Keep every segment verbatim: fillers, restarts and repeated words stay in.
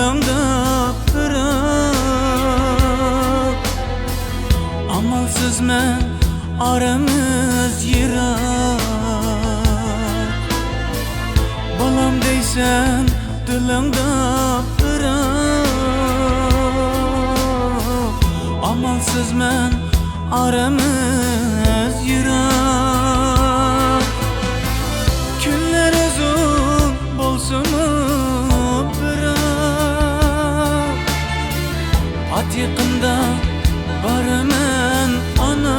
دىلىڭدا پىراق. ئامالسىز مەن ئارىمىز يىراق. بالام دەيسەن دىلىڭدا پىراق. ئامالسىز مەن ئارىمىز يىراق. كۈنلەر ئۇزۇن بولسىمۇ بىراق، پات يېقىندا بارىمەن ئانا.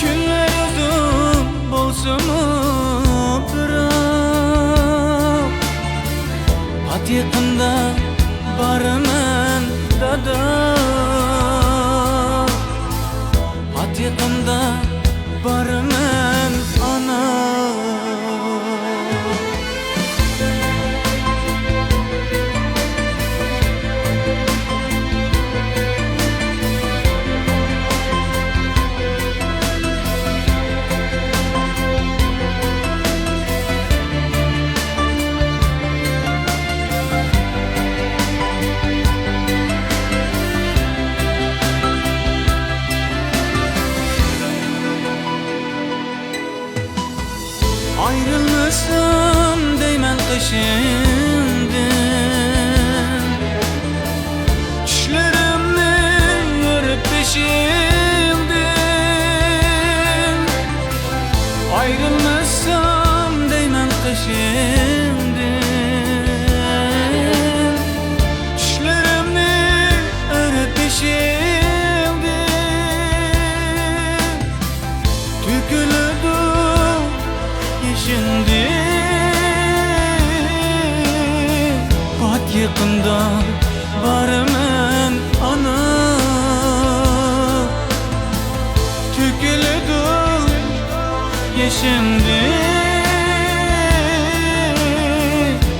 كۈنلەر ئۇزۇن بولسىمۇ بىراق، پات يېقىندا بارىمەن دادا. پات يېقىندا بارىمەن ئانا. ئايرىلمىسام دەيمەن قېشىڭدىن، چۈشلىرىمنى ئۆرۈپ بېشىڭدىن. ئايرىلمىسام دەيمەن قېشىڭدىن، چۈشلىرىمنى ئۆرۈپ بېشىڭدىن. تۆكۈلىدۇ يېشىمدىن. پات يېقىندا بارىمەن ئانا. تۆكۈلىدۇ يېشىمدىن.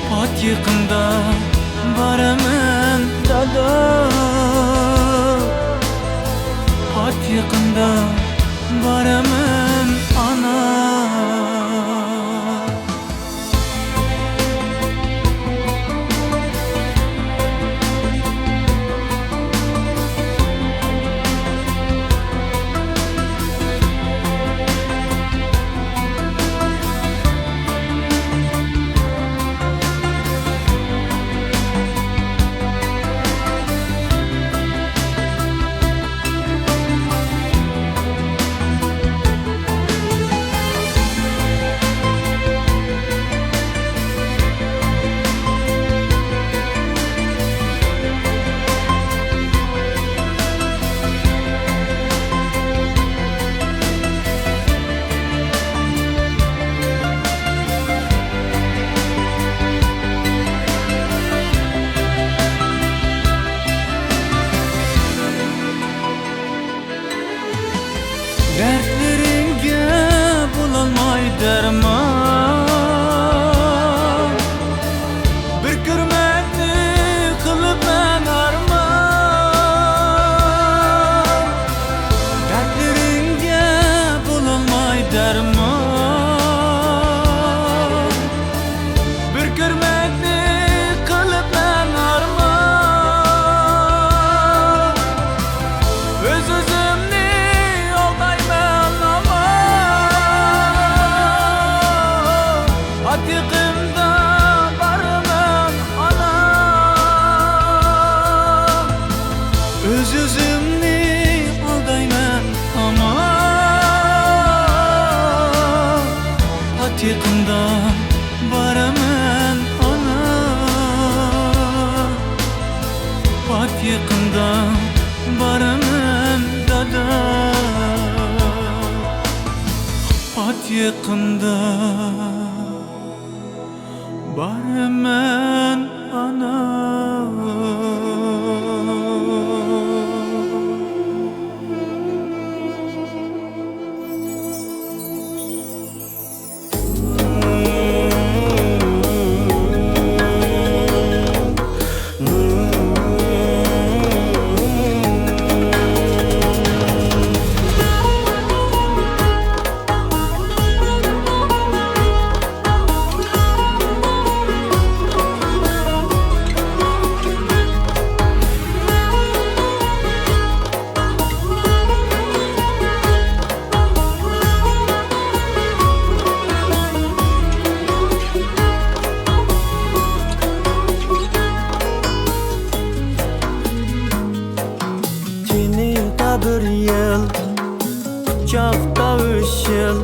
پات يېقىندا بارىمەن دادا. پات يېقىندا بارىمەن ئانا. دەردلىرىڭگە بولالماي دەرمان، بىر كۆرمەكنى قىلىپ مەن ئارمان. دەردلىرىڭگە بولالماي دەرمان، بىر كۆرمەكنى قىلىپ مەن ئارمان. ئۆز-ئۆزۈمنى ئالدايمەن ئامان. پات يېقىندا بارىمەن ئانا. ئۆز-ئۆزۈمنى ئالدايمەن ئامان. پات يېقىندا بارىمەن ئانا. پات يېقىندا بارىمەن دادا. پات يېقىندا بارىمەن ئانا. قۇچاقتا ئۈچ يىل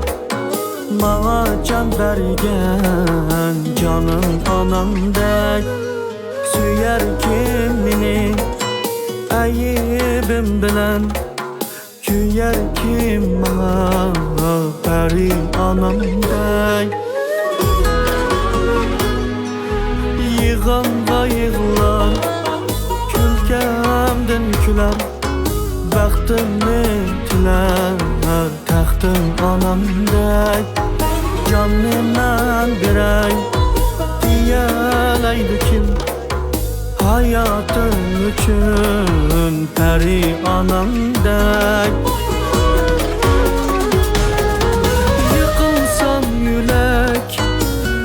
ماڭا جان بەرگەن جانىم ئانامدەك سۆيەركىم مېنى ئەيىبىم بىلەن. كۆيەركىم ماڭا پەرى ئانامدەك. يىغامغا يىغلار، كۈلكەمدىن كۈلەر، بەختىمنى تىلەر تەختىم ئانامدەك. جاننى مەن بېرەي دېيەلەيدۇ كىم؟ ھاياتىم ئۈچۈن پەرى ئانامدەك. يىقىلسام يۈرەك،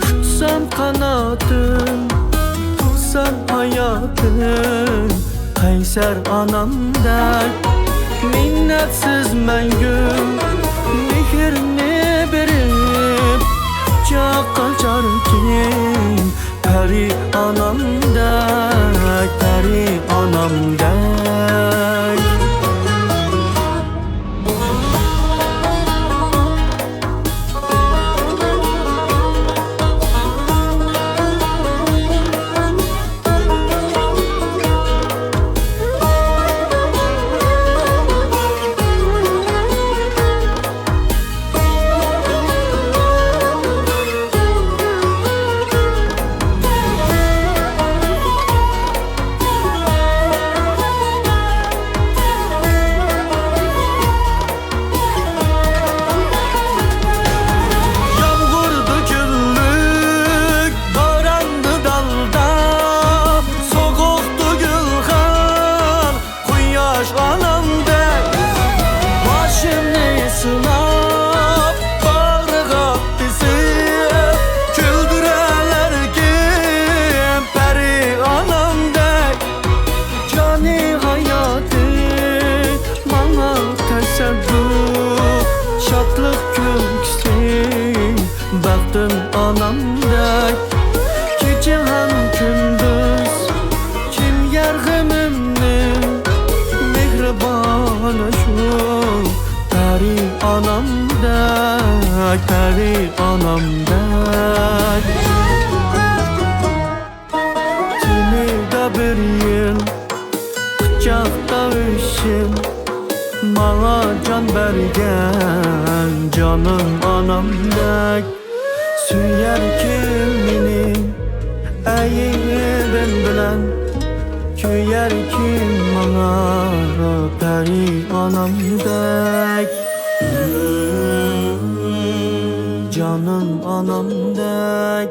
ئۇچسام قاناتىم، تۇرسام ھاياتىم، قەيسەر ئانامدەك. مىننەتسىز مەڭگۈ مېھرىنى بېرىپ، قۇچاق ئاچاركىن پەرى ئانامدەك، پەرى ئانامدەك. يامغۇردا كۈنلۈك، بوراندا دالدا، سوغۇقتا گۈلخان، قۇياش ئانامدەك باشىمنى سىلاپ، باغرىغا بېسىپ، كۈلدۈرەلەركىن پەرى ئانامدەك. جانى ھاياتى ماڭا تەسەددۇق، شادلىق كۈلكىسى بەختىم ئانامدەك. كېچە ھەم كۈندۈز چىميەر غېمىمنى، مېھرىبان شۇ پەرى ئانامدەك، پەرى ئانامدەك. تېنىدا بىر يىل، قۇچاقتا ئۈچ يىل، ماڭا جان بەرگەن جانىم ئانامدەك. سۆيەركىن مېنى ئەيىبىم بىلەن، كۆيەركىن ماڭا پەرى ئانامدەك. جانىم ئانامدەك.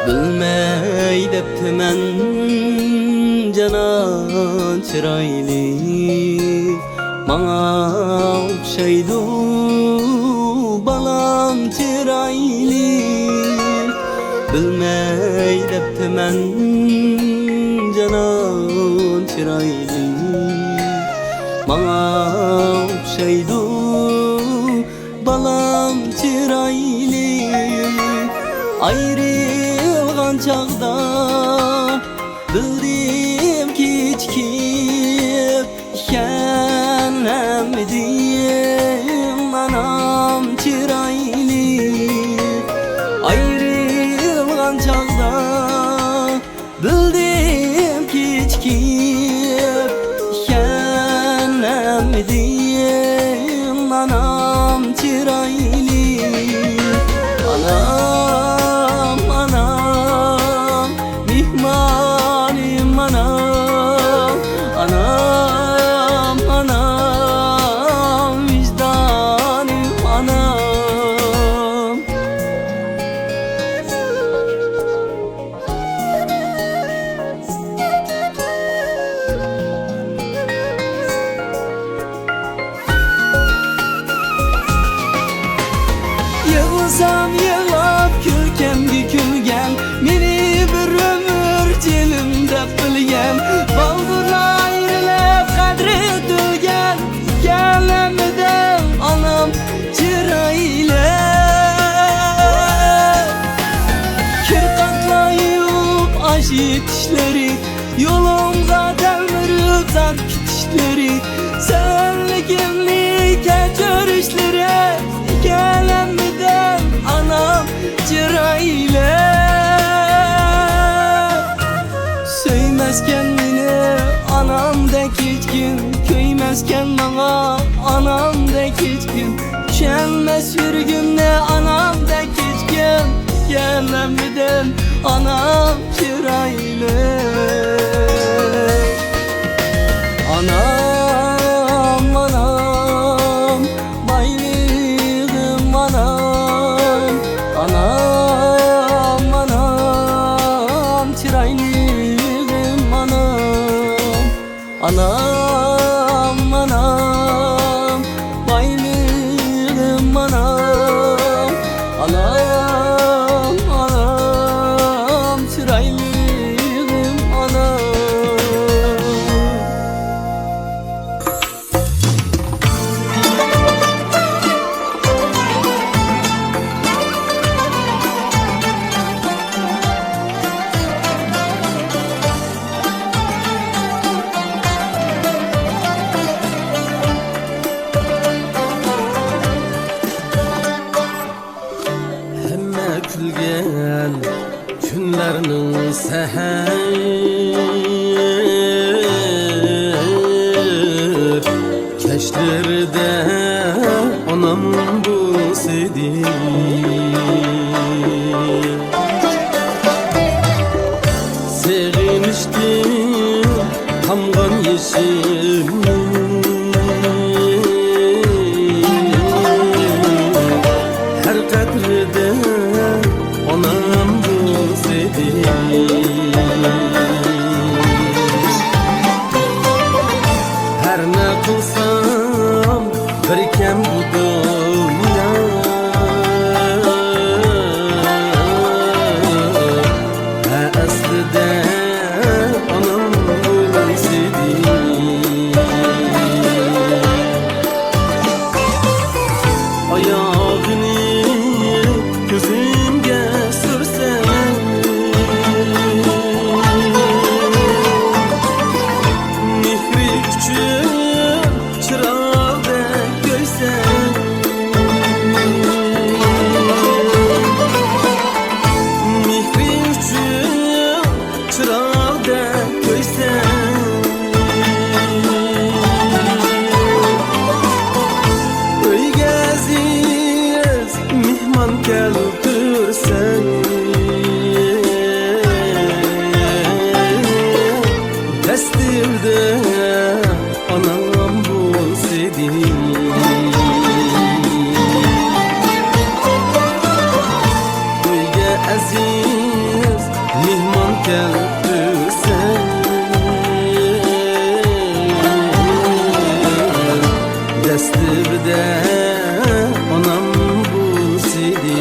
بىلمەي دەپتىمەن جانان چىرايلىق، ماڭا ئوخشايدۇ بالام چىرايلىق. بىلمەي دەپتىمەن جانان چىرايلىق، ماڭا ئوخشايدۇ بالام چىرايلىق. ئايرىلغان چاغدا بىلدىم كېچىكىپ ئىكەن ھەممىدىن ئانام چىرايلىق. ئايرىلغان چاغدا بىلدىم كېچىكىپ ئىكەن ھەممىدىن ئانام چىرايلىق. ئانام، ئانام، مېھمانىم ئانام. ئانام، ئانام، ۋىجدانىم ئانام. يېتىشلىرى، يولۇمغا تەلمۈرۈپ زار كېتىشلىرى، سەۋەنلىكىمنى كەچۈرۈشلىرى، ئىككىلەنمىدىم ئانام چىرايلىق. سۆيمەسكەن مېنى ئانامدەك ھېچكىم، كۆيمەسكەن ماڭا ئانامدەك ھېچكىم، چۈشەنمەس يۈرىكىمنى ئانامدەك ھېچكىم، ئىككىلەنمىدىم ئانام چىرايلىق. ئانام، ئانام، بايلىقىم ئانام. ئانام، ئانام، چىرايلىقىم ئانام. ئانام، ئانام، بايلىقىم ئانام. ئانام، ئانام، چىرايلىقىم ئانام. ھەممە كۈلگەن كۈنلەرنىڭ سەھەر كەچلىرىدە ئانام بولسىدى. سېغىنىشتىن تامغان يېشىم، ھەر قەترىدە ئانام بولسىدى. ھەر نە قىلسام بىر كەم بۇ دۇنيا، ھە، ئەسلىدە ئانام بولسىدى. ئاياغىنى كۆزۈمگە سۈرسەم، مېھرى ئۈچۈن چىراغدەك كۆيسەم، مېھرى ئۈچۈن چىراغدەك كۆيسەم، ئۆيگە ئەزىز مېھمان كەلتۈرسەم، دەستىمدە ئانام بولسىدى. ئۆيگە ئەزىز مېھمان كەلتۈرسەم، دەستىمدە ئانام بولسىدى.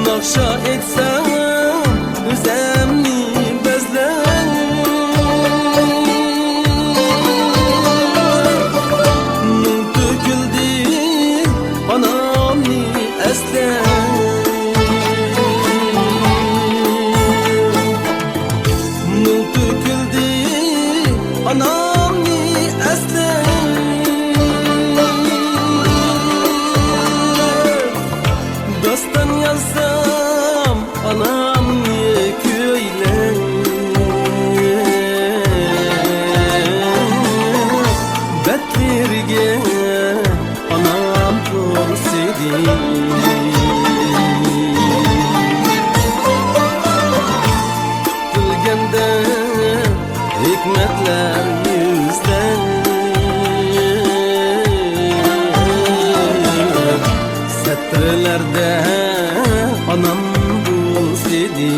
ناخشا ئېيتسام ئۆزۈمنى بەزلەپ، مۇڭ تۆكۈلدى ئانامنى ئەسلەپ. مۇڭ تۆكۈلدى ئانامنى ئەسلەپ. داستان يازسام ئانامنى كۈيلەپ، بەتلىرىگە ئانام تولسىدى. بىلگەندە ھېكمەتلەر يۈزلەپ، سەتىرلەردە ئانام بولسىدى.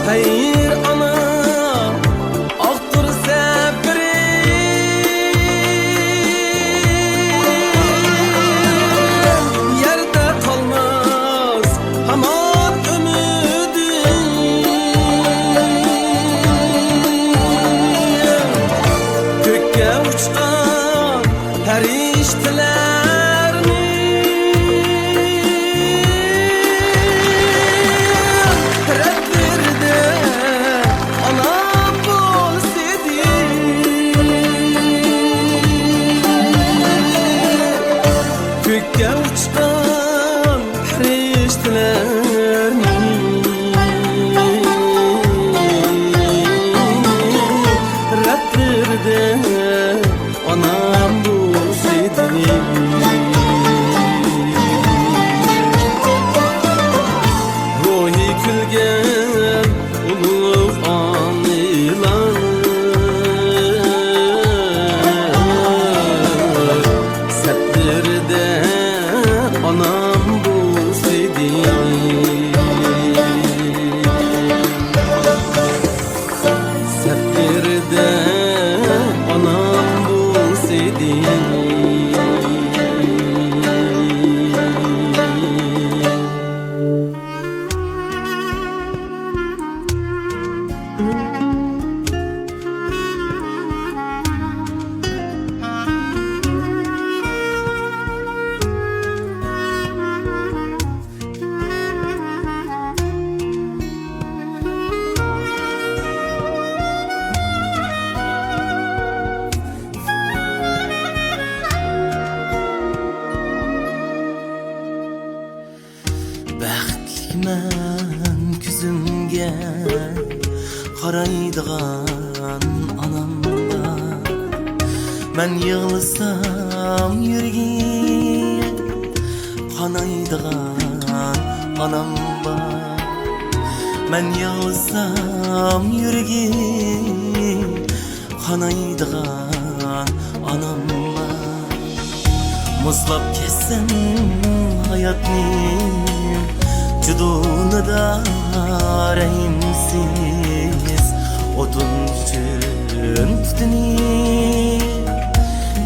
خەير ئانا، ئاقتۇر بەختلىكمەن كۆزۈمگە قارايدىغان ئانام بار. مەن يىغلىسام يۈرىكى قانايدىغان ئانام بار. مەن يىغلىسام يۈرىكى قانايدىغان ئانام بار. مۇزلاپ كەتسەم ھاياتنى جۇدۇنىدا رەھىمسىز ئوتۇن ئۈچۈن پۇتىنى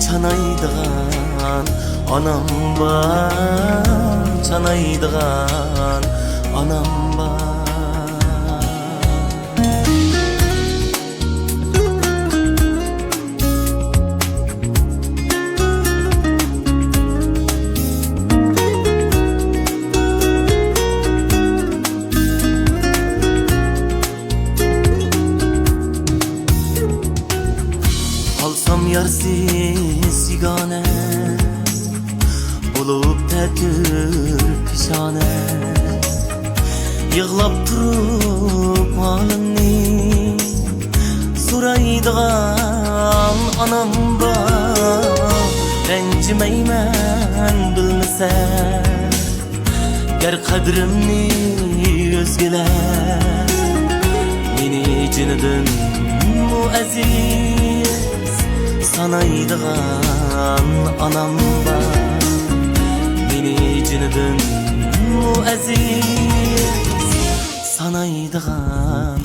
چانايدىغان ئانام بار، چانايدىغان ئانام بار. قالسام يارسىز يېگانە، بولۇپ تەتۈر پېشانە. يىغلاپ تۇرۇپ ھالىمنى سورايدىغان ئانام بار. رەنجىمەيمەن بىلمىسە گەر قەدرىمنى ئۆزگىلەر، مېنى جېنىدىنمۇ ئەزىز سانايدىغان ئانام بار. مېنى جېنىدىنمۇ ئەزىز سانايدىغان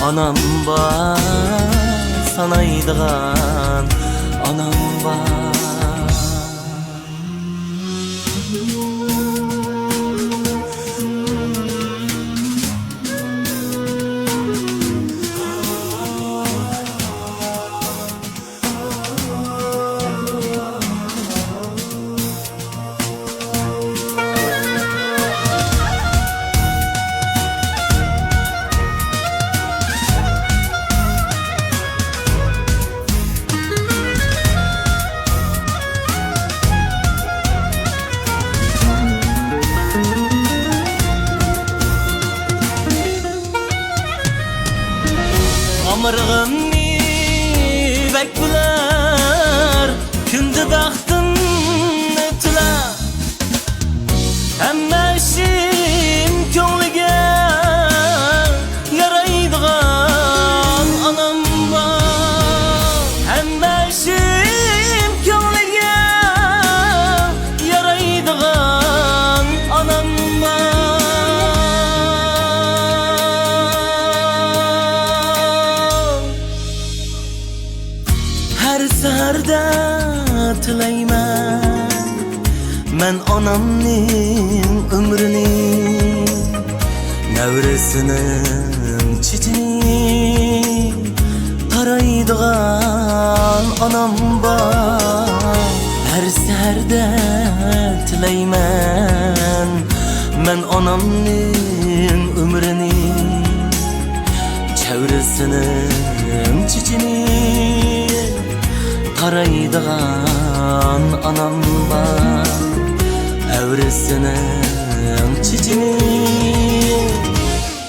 ئانام بار، سانايدىغان ئانام بار. ئامرىغىمنى بەك بىلەر، كۈندە بەختىمنى تىلەر. ھەممە ئىشىم كۆڭلىگە يارايدىغان ئانام بار. ھەممە ئىشىم كۆڭلىگە يارايدىغان ئانام بار. ھەر سەھەردە تىلەيمەن مەن ئانامنىڭ ئۆمرىنى، نەۋرىسىنىڭ چېچىنى تارايدىغان ئانام بار. ھەر سەھەردە تىلەيمەن مەن ئانامنىڭ ئۆمرىنى، چەۋرىسىنىڭ چېچىنى تارايدىغان ئانام بار. ئەۋرىسىنىڭ چېچىنى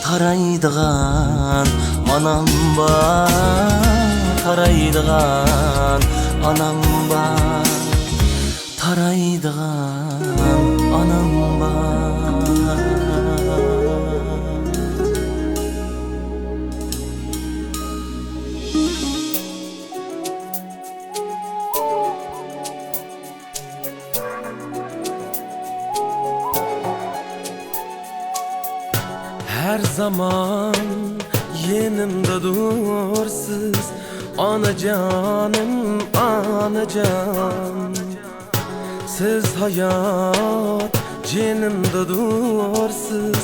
تارايدىغان ئانام بار، تارايدىغان ئانام بار، تارايدىغان ئانام بار. ھەر زامان يېنىمدا تۇرسىز، ئانىجانىم، ئانىجان. سىز ھايات، جېنىمدا تۇرسىز،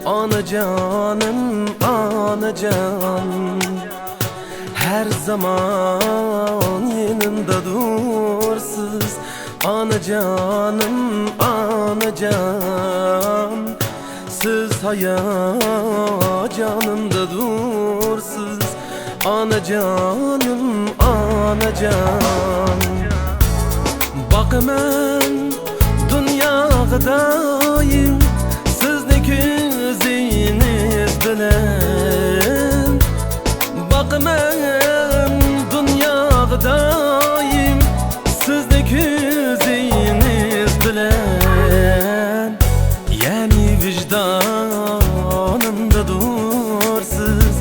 ئانىجانىم، ئانىجان، ھەر زامان يېنىمدا تۇرسىز. ئانىجانىم، ئانىجان، سىز ھايات جانىمدا تۇرسىز. ئانىجانىم، ئانىجان، باقىمەن دۇنياغا دائىم سىزنى كۆزىڭىز بىلەن. باقىمەن دۇنياغا دائىم سىزنى كۆزىڭىز بىلەن. يەنى ۋىجدانىمدا تۇرسىز،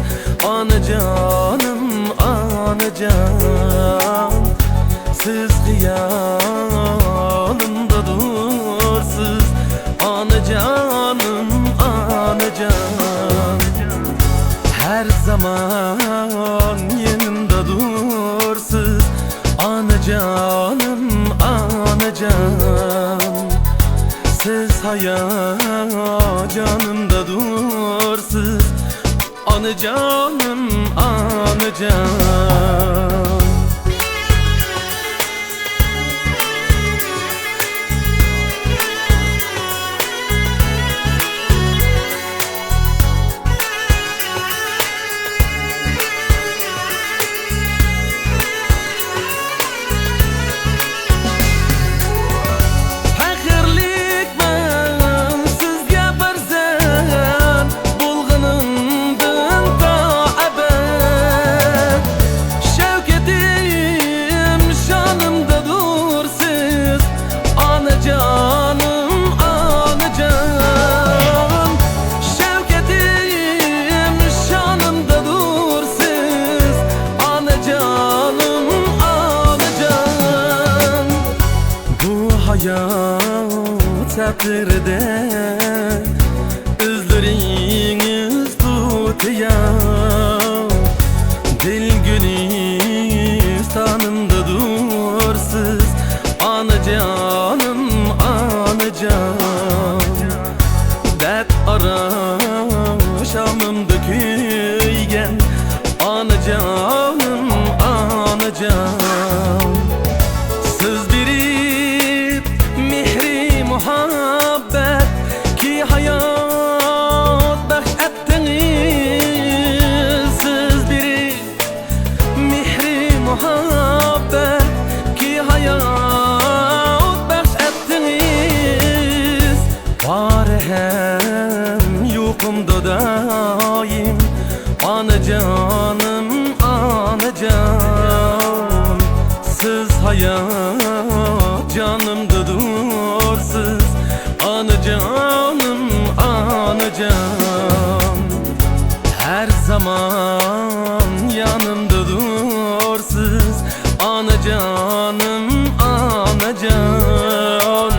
ئانىجانىم، ئانىجان. سىز خىيالىمدا تۇرسىز، ئانىجانىم، ئانىجان. ھەر زامان يېنىمدا تۇرسىز، ئانىجانىم، ئانىجان. سىز ھايات جانىمدا تۇرسىز، ئانىجانىم، ئانىجان. پەخىرلىكمەن سىزگە پەرزەنت بولغىنىمدىن تا ئەبەد. شەۋكىتىم شانىمدا تۇرسىز، ئانىجانىم، ئانىجان. شەۋكىتىم شانىمدا تۇرسىز، ئانىجانىم، ئانىجان. بۇ ھايات سەپىرىدە ئىزلىرىڭىز تۇتىيا، دىل گۈلىستانىمدا تۇرسىز، ئانىجانىم، ئانىجان. دەرد ئارا شامىمدا كۆيگەن، ئانىجانىم، ئانىجان. سىز بېرىپ مېھرى مۇھەببەتكە ھايات بەخش ئەتتىڭىز، سىز بېرىپ مېھرى مۇھەببەتكە ھايات بەخش ئەتتىڭىز. بار ھەم يۇقۇمدا دائىم، ئانىجانىم، ئانىجان. سىز ھايات جانىمدا تۇرسىز، ئانىجانىم، ئانىجان. ھەر زامان يېنىمدا تۇرسىز، ئانىجانىم، ئانىجان.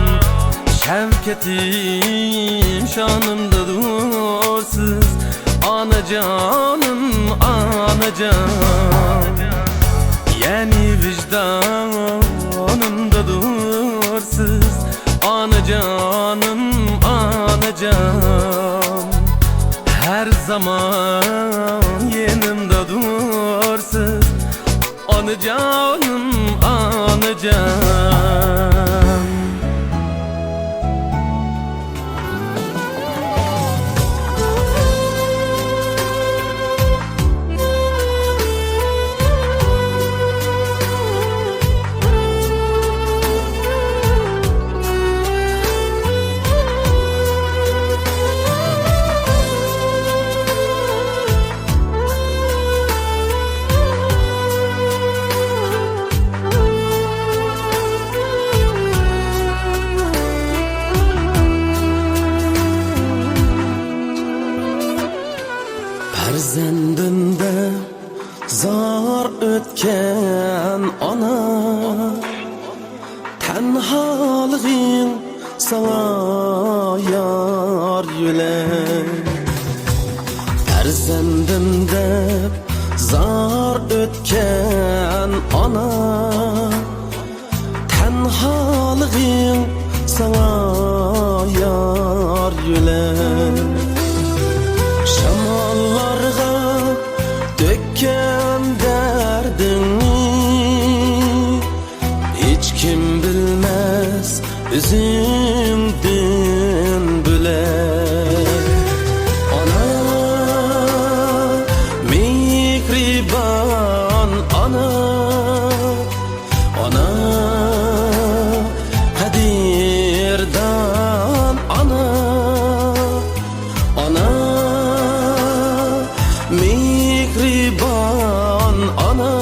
شەۋكىتىم شانىمدا تۇرسىز، ئانىجانىم، ئانىجان. يەنى ۋىجدانىمدا تۇرسىز، ئانىجانىم، ئانىجان. ھەر زامان يېنىمدا تۇرسىز، ئانىجانىم، ئانىجان. پەرزەندىم دەپ زار ئۆتكەن ئانا، تەنھالىقىڭ ساڭا يار يۆلەك. پەرزەندىم دەپ زار ئۆتكەن ئانا، تەنھالىقىڭ ساڭا يار يۆلەك. ئۆزۈڭدىن بۆلەك. ئانا، مېھرىبان ئانا، ئانا، قەدىردان ئانا، ئانا، مېھرىبان ئانا.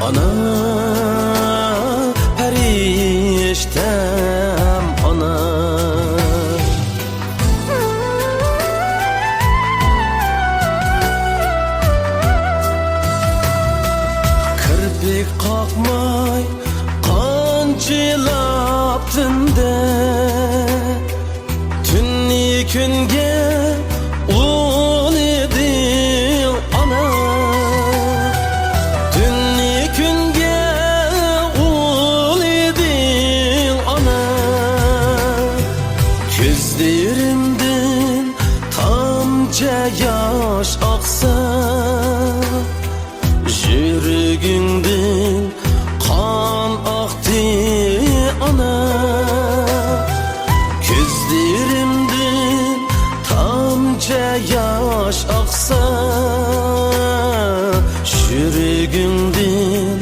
ئانا، پەرىشتەم ئانا. كىرپىك قاقماي قانچىلاپ تۈندە، تۈننى كۈنگە ئۇلىدىڭ ئانا، تۈننى كۈنگە ئۇلىدىڭ ئانا. كۆزلىرىمدىن تامچە ياش ئاقسا، يۈرىكىڭدىن قان ئاقتى ئانا. كۆزلىرىمدىن تامچە ياش ئاقسا، يۈرىكىڭدىن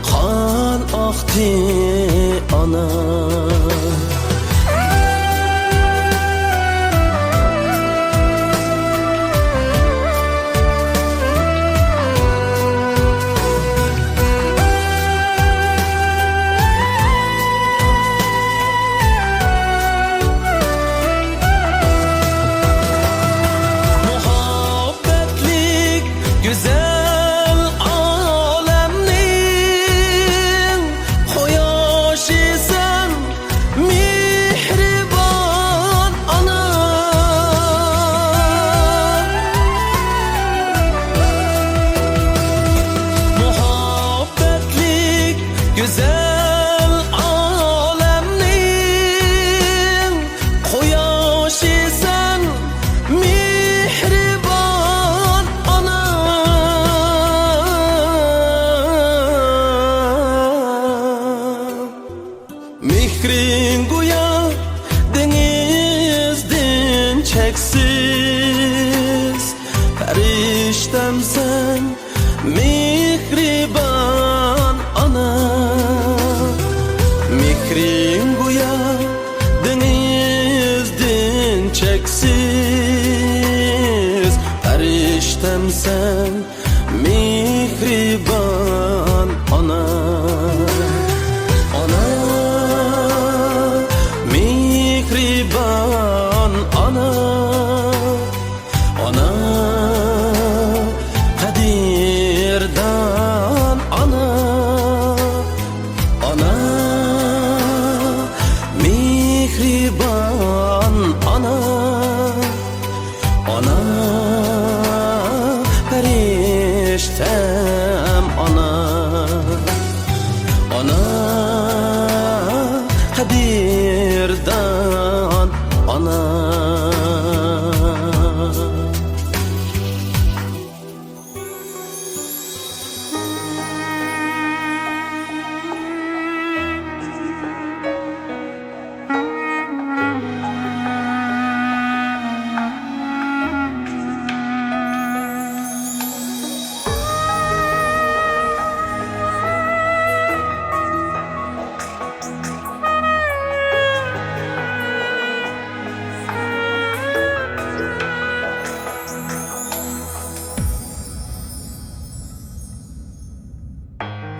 قان ئاقتى ئانا. مۇھەببەتلىك گۈزەل ئالەمنىڭ قۇياشىسەن، مېھرىبان ئانا. مۇھەببەتلىك گۈزەل ئالەمنىڭ قۇياشىسەن، مېھرىبان ئانا. مېھرىڭ گويا دېڭىزدىن چەكسىز، پەرىشتەمسەن، مېھرىبان ئانا. مېھرىڭ گويا دېڭىزدىن چەكسىز، پەرىشتەمسەن، مېھرىبان ئانا. ئانا، مېھرىبان ئانا. ئانا، قەدىردان ئانا. ئانا، مېھرىبان ئانا. ئانا، پەرىشتەم ئانا. ئانا، قەدىردان ئانا.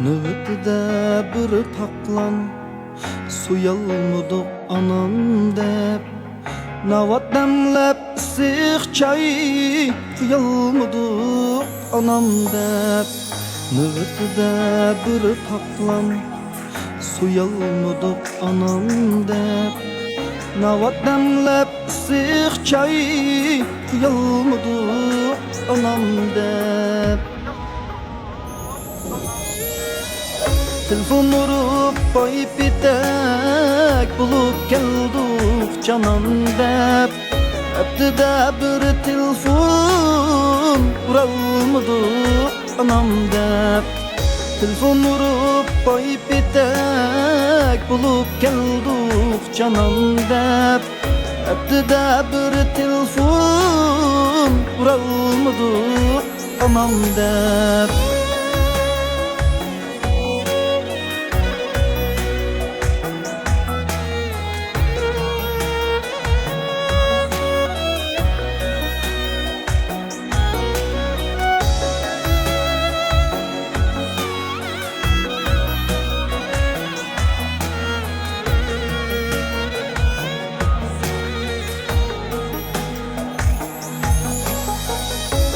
نۆۋىتىدە بىر پاقلان سۇيالمىدۇق ئانام دەپ، ناۋات دەملەپ ئىسسىق چاي قۇيالمىدۇق ئانام دەپ. نۆۋىتىدە بىر پاقلان سۇيالمىدۇق ئانام دەپ، ناۋات دەملەپ ئىسسىق چاي قۇيالمىدۇق ئانام دەپ. تېلېفون ئۇرۇپ، پاي پېتەك بولۇپ كەلدۇق جانان دەپ. ھەپتىدە بىر تېلېفون ئۇرالمىدۇق ئانام دەپ. تېلېفون ئۇرۇپ، پاي پېتەك بولۇپ كەلدۇق جانان دەپ، ھەپتىدە بىر تېلېفون ئۇرالمىدۇق ئانام دەپ.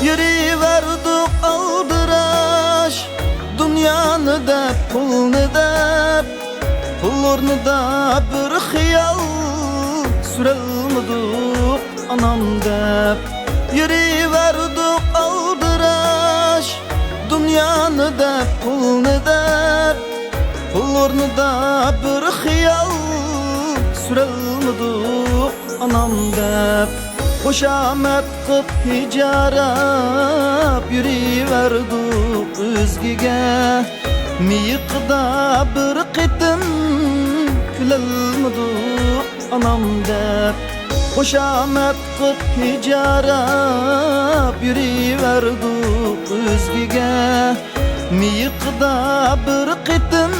يۈرۈۋەردۇق ئالدىراش، دۇنيانى دەپ، پۇلنى دەپ، پۇل ئورنىدا بىر خىيال سۈرەلمىدۇق ئانام دەپ. يۈرۈۋەردۇق ئالدىراش، دۇنيانى دەپ، پۇلنى دەپ، پۇل ئورنىدا بىر خىيال سۈرەلمىدۇق ئانام دەپ. خۇشامەت قىپ ھىجاراپ يۈرۈۋەردۇق ئۆزگىگە، مىيىقىدا بىر قېتىم كۈلەلمىدۇق ئانام دەپ. خۇشامەت قىپ ھىجاراپ يۈرۈۋەردۇق ئۆزگىگە، مىيىقىدا بىر قېتىم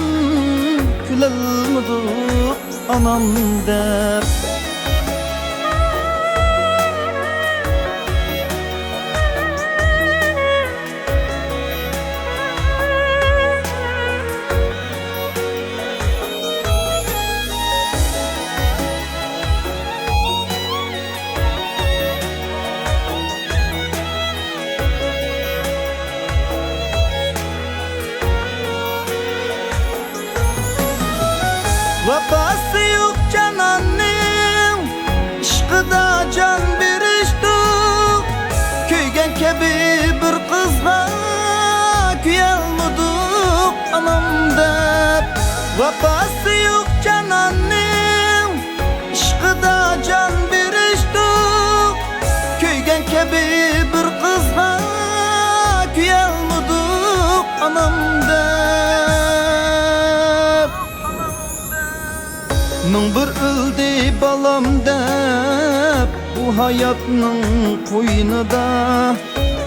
كۈلەلمىدۇق ئانام دەپ. ۋاپاسى يوق جاناننىڭ، ئىشقىدا جان بېرىشتۇق. كۆيگەن كەبى بىر قىزغا كۆيەلمىدۇق ئانام دەپ. ۋاپاسى يوق جاناننىڭ، ئىشقىدا جان بېرىشتۇق. كۆيگەن كەبى بىر قىزغا كۆيەلمىدۇق ئانام دەپ. مىڭ بىر ئۆلدى بالام دەپ، بۇ ھاياتنىڭ قوينىدا.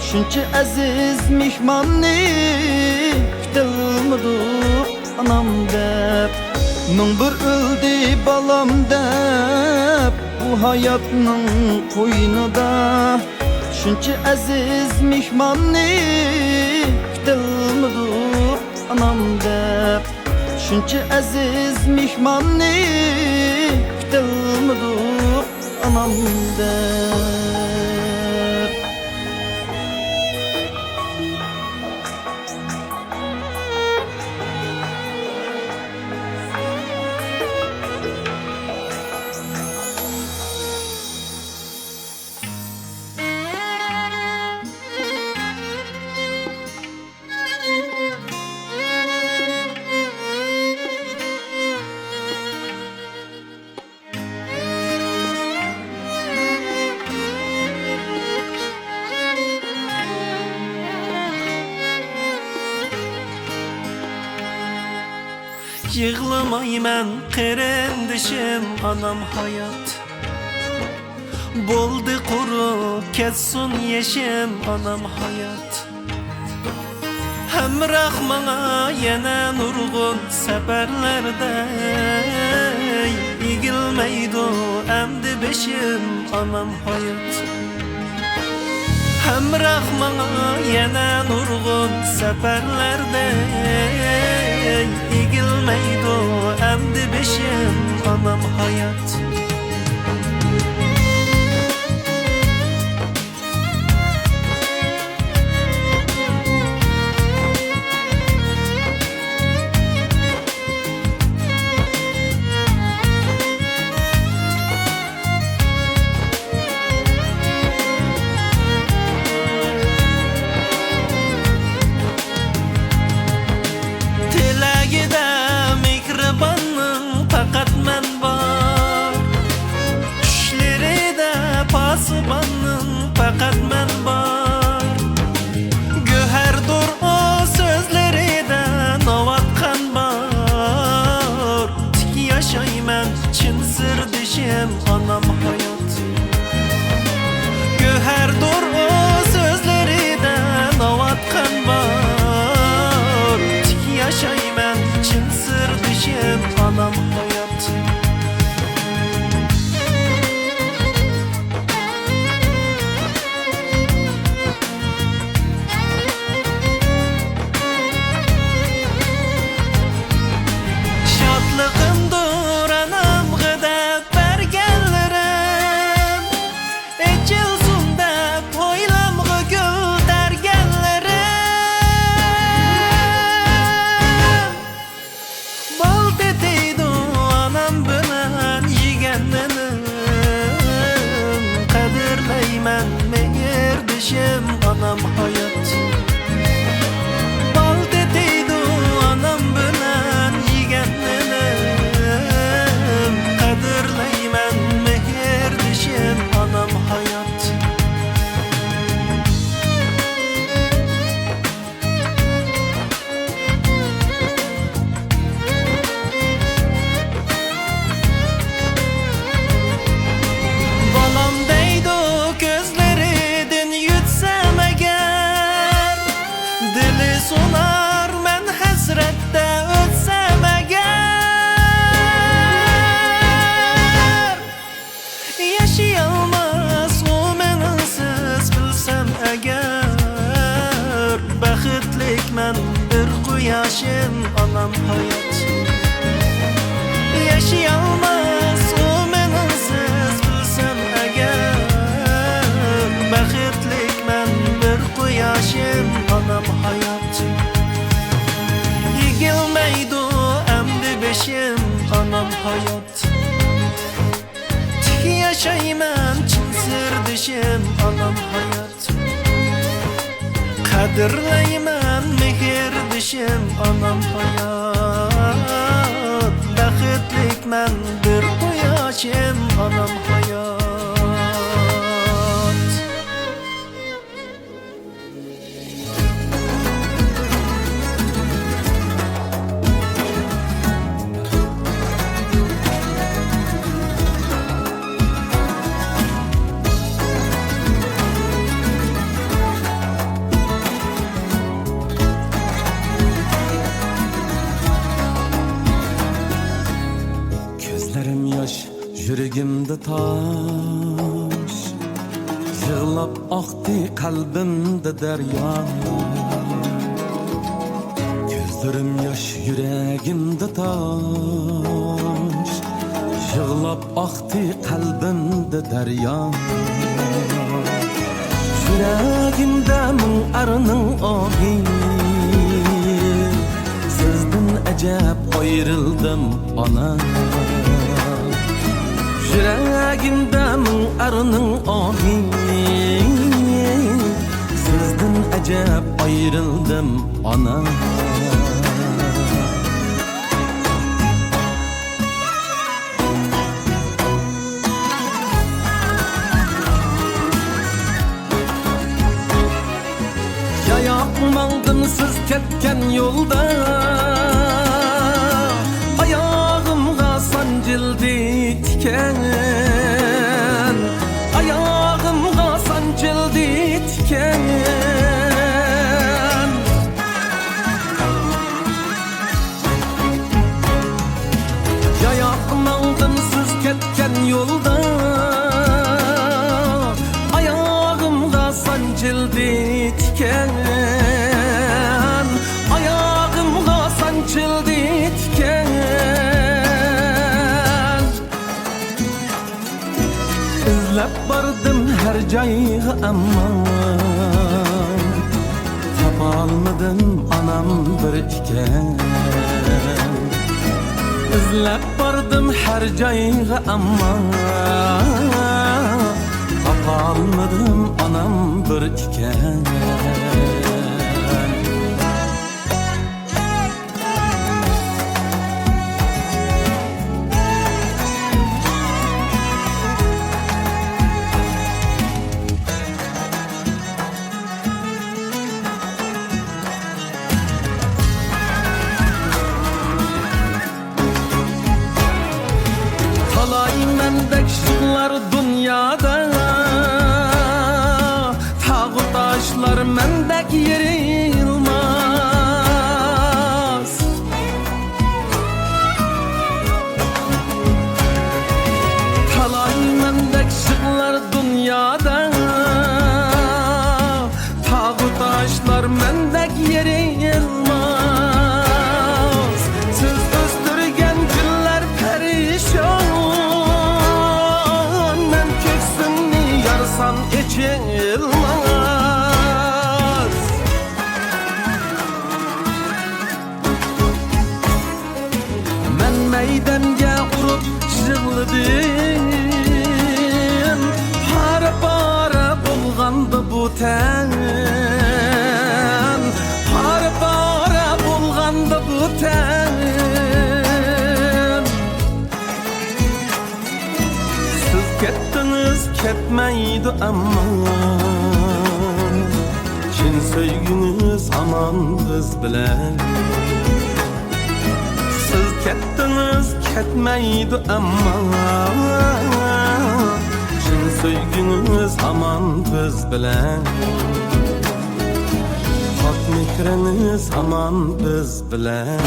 شۇنچە ئەزىز مېھماننى كۈتەلمىدۇق ئانام دەپ. مىڭ بىر ئۆلدى بالام دەپ، بۇ ھاياتنىڭ قوينىدا. شۇنچە ئەزىز مېھماننى كۈتەلمىدۇق ئانام دەپ. شۇنچە ئەزىز مېھماننى كۈتەلمىدۇق ئانام دەپ. يىغلىمايمەن قېرىندىشىم، ئانام ھايات. بولدى قۇرۇپ كەتسۇن يېشىم، ئانام ھايات. ھەمراھ ماڭا يەنە نۇرغۇن سەپەرلەردە، ئېگىلمەيدۇ ئەمدى بېشىم، ئانام ھايات. ھەمراھ ماڭا يەنە نۇرغۇن سەپەرلەردە، ئېگىلمەيدۇ ئەمدى بېشىم، ئانام ھايات. تىلەگىدە مېھرىباننىڭ پەقەت مەن بار. ياشىم، ئانام ھايات. ياشىيالماس ئۇ مېنىڭسىز، بىلسەم ئەگەر. بەختلىكمەن بىر قۇياشىم، ئانام ھايات. ئېگىلمەيدۇ ئەمدى بېشىم، ئانام ھايات. تىك ياشايمەن چىن سىردىشىم، ئانام ھايات. قەدىرلەيمەن مېھىردىشىم، ئانام ھايات. بەختلىكمەن بىر قۇياشىم، ئانام ھايات. كۆزلىرىم ياش، يۈرىكىمدە تاش، يىغلاپ ئاقتى قەلبىمدە دەريا. كۆزلىرىم ياش، يۈرەگىمدە تاش، يىغلاپ ئاقتى قەلبىمدە دەريا. يۈرەگىمدە مىڭ ئەرنىڭ ئاھى، سىزدىن ئەجەب ئايرىلدىم، ئانا. يۈرەگىمدە مىڭ ئەرنىڭ ئاھى، سىزدىن ئەجەب ئايرىلدىم، ئانا. ياياق ماڭدىم سىز كەتكەن يولدا، ئاياغىمغا سانجىلدى تىكەن، ئاياغىمغا سانجىلدى تىكەن. ياياق ماڭدىم سىز كەتكەن يولدا، ئاياغىمغا سانجىلدى تىكەن، ئاياغىمغا سانجىلدى تىكەن. ئىزلەپ باردىم ھەر جايغا، ئەمما تاپالمىدىم ئانام بىر ئىكەن. ئىزلەپ باردىم ھەر جايغا، ئەمما تاپالمىدىم ئانام بىر ئىكەن. تالاي مەندەك يىغلار دۇنيادا، تاغۇ تاشلار مەندەك يېرىلماس. تالاي مەندەك يىغلار دۇنيادا، تاغۇ تاشلار مەندەك يېرىلماس. سىز ئۆستۈرگەن گۈللەر پەرىشان، مەن كۆكسۈمنى يارسام ئېچىلماس. مەن مەيدەمگە ئۇرۇپ يىغلىدىم، پارە-پارە بولغاندا بۇ تەن، پارە-پارە بولغاندا بۇ تەن. سىز كەتتىڭىز، كەتمەيدۇ ئەمما، چىن سۆيگۈڭىز ھامان بىز بىلەن. سىز كەتتىڭىز، كەتمەيدۇ ئەمما، چىن سۆيگۈڭىز ھامان بىز بىلەن. پاك مېھرىڭىز ھامان بىز بىلەن.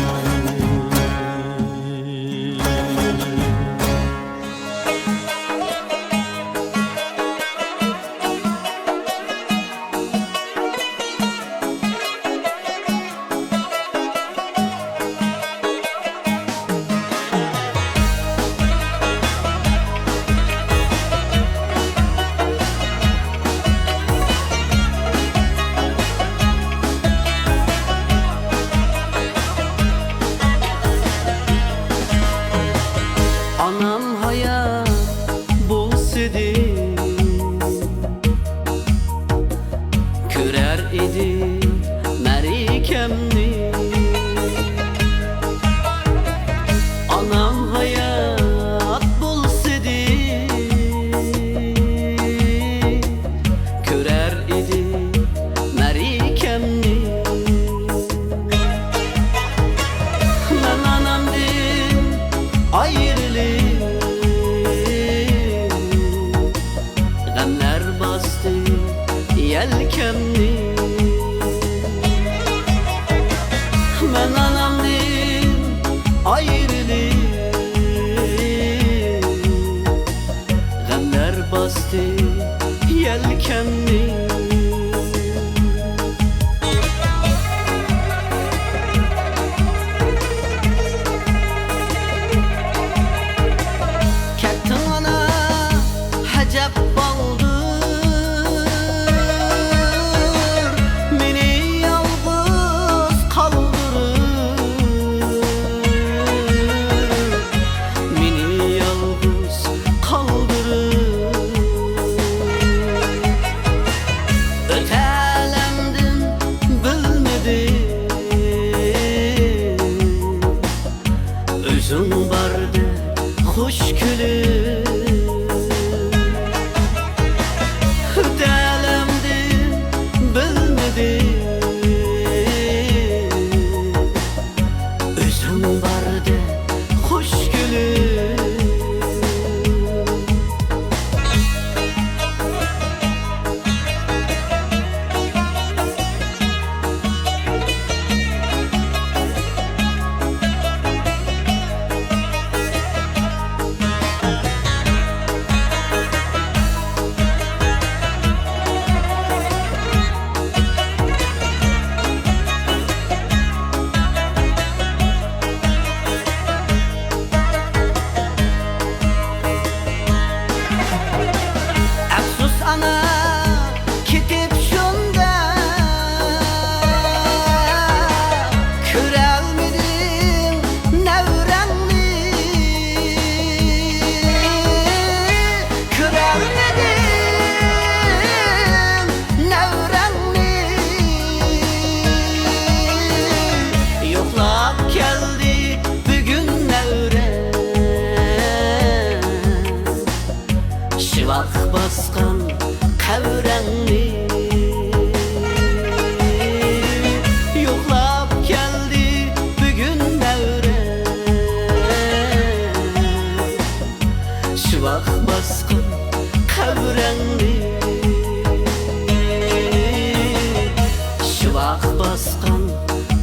باغ باسقان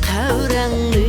قەۋرەڭنى.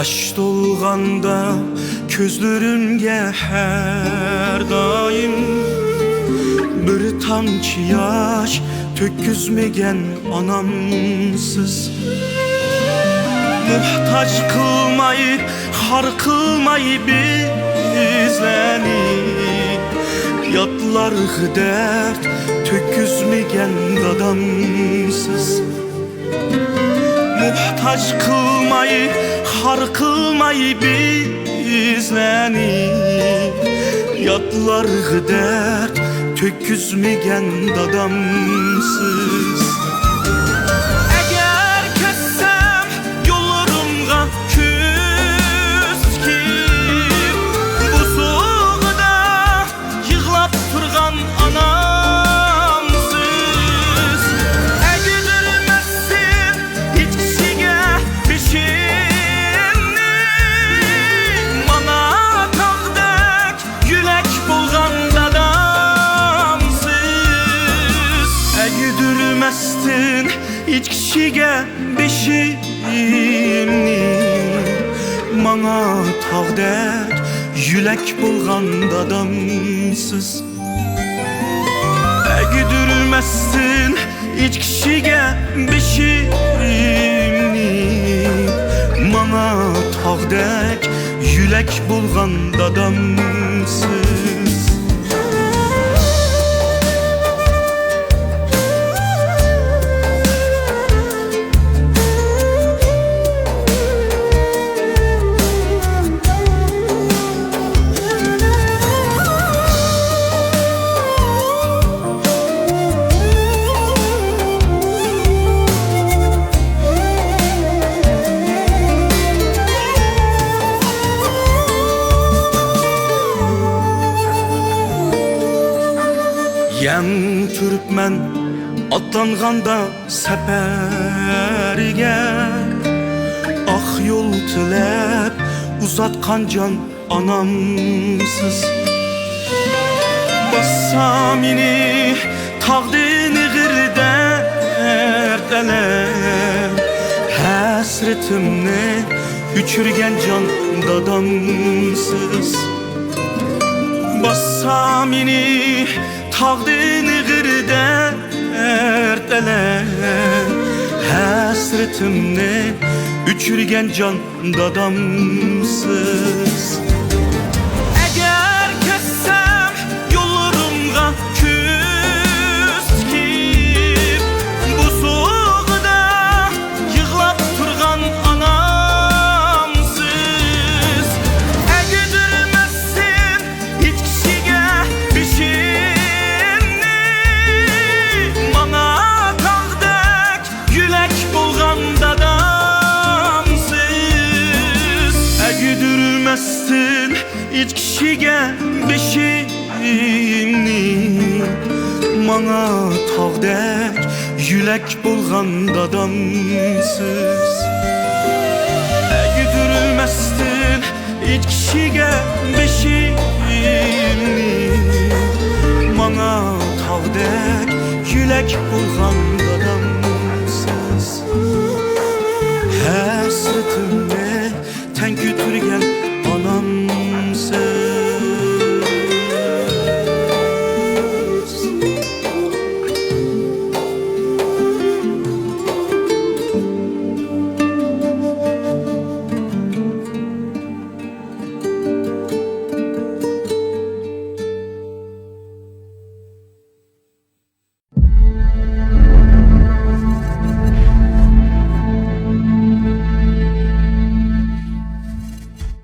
ياش تولغاندا كۆزلىرىمگە ھەر دائىم، بىر تامچە ياش تۆككۈزمىگەن ئانامسىز. موھتاج قىلماي، خار قىلماي بىزلەرنى، ياتلارغا دەرد تۆككۈزمىگەن دادامسىز. موھتاج قىلماي، خار قىلماي بىزلەرنى، ياتلارغا دەرد تۆككۈزمىگەن دادامسىز. ئەگەر كەتسەم يوللىرىمغا كۈز تىكىپ، بوسۇغىدا يىغلاپ تۇرغان ئانامسىز. ئەگدۈرمەستىن ھېچ كىشىگە بېشىمنى، ماڭا تاغدەك يۆلەك بولغان دادامسىز. ئەگدۈرمەستىن ھېچ كىشىگە بېشىمنى، ماڭا تاغدەك يۆلەك بولغان دادامسىز. ئەگدۈرمەستىن ھېچ كىشىگە بېشىمنى، ماڭا تاغدەك يۆلەك بولغان دادامسىز. يەڭ تۈركمەن ئاتلانغاندا سەپەرگە، ئاق يول تىلەپ ئۇزاتقان جان ئانامسىز. باسسا مېنى تاغدىن ئېغىر دەرد ئەلەم، ھەسرىتىمنى ئۆچۈرگەن جان دادامسىز. باسسا مېنى تاغدىن ئېغىر دەرد ئەلەم، ھەسرىتىمنى ئۆچۈرگەن جان دادامسىز. ئەگەر كەتسەم يوللىرىمغا كۈز تىكىپ، بوسۇغىدا يىغلاپ تۇرغان ئانامسىز. ئەگدۈرمەستىن ھېچ كىشىگە بېشىمنى، ماڭا تاغدەك يۆلەك بولغان دادامسىز. ئەگدۈرمەستىن ھېچ كىشىگە بېشىمنى، ماڭا تاغدەك يۆلەك بولغان دادامسىز. ئەگدۈرمەستىن ھېچ كىشىگە بېشىمنى، ماڭا تاغدەك يۆلەك بولغان